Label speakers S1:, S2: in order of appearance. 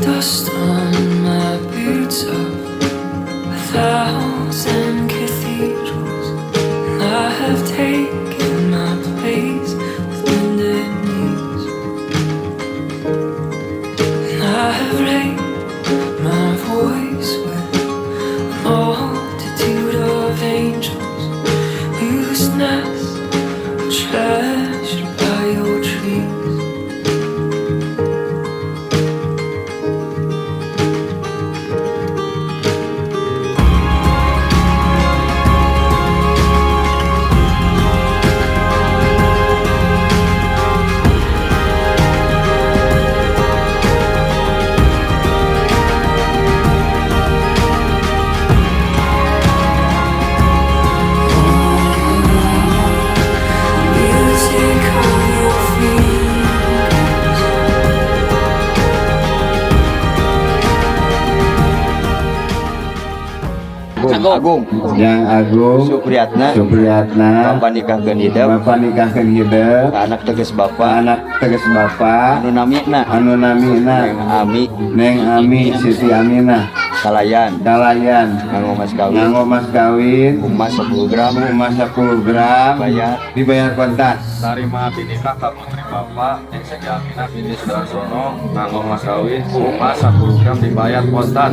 S1: Dust on my boots of a thousand cathedrals, and I have taken my place with bended knees, and I have raised my voice with a multitude of angels whose nests are treasured by your trees. Music of your fingers.
S2: Agung.
S3: Yang Agung.
S2: Supriyatna.
S3: Supriyatna.
S2: Bapak nikahkeun hidep.
S3: Bapak nikahkeun hidep.
S2: Ka anak teges bapak.
S3: Anak teges bapak.
S2: Anu namina.
S3: Anu namina.
S2: Neng Ami.
S3: Neng Ami Siti Aminah.
S2: Kalayan.
S3: Kalayan.
S2: Nganggo mas kawin.
S3: Nganggo mas kawin.
S2: Emas 10 gram.
S3: Emas 10 gram.
S2: Bayar.
S3: Dibayar kontan.
S4: Tarima abdi nikah ka putri bapak Neng Siti Aminah binti Sudarsono nganggo mas kawin emas 10 gram dibayar kontan.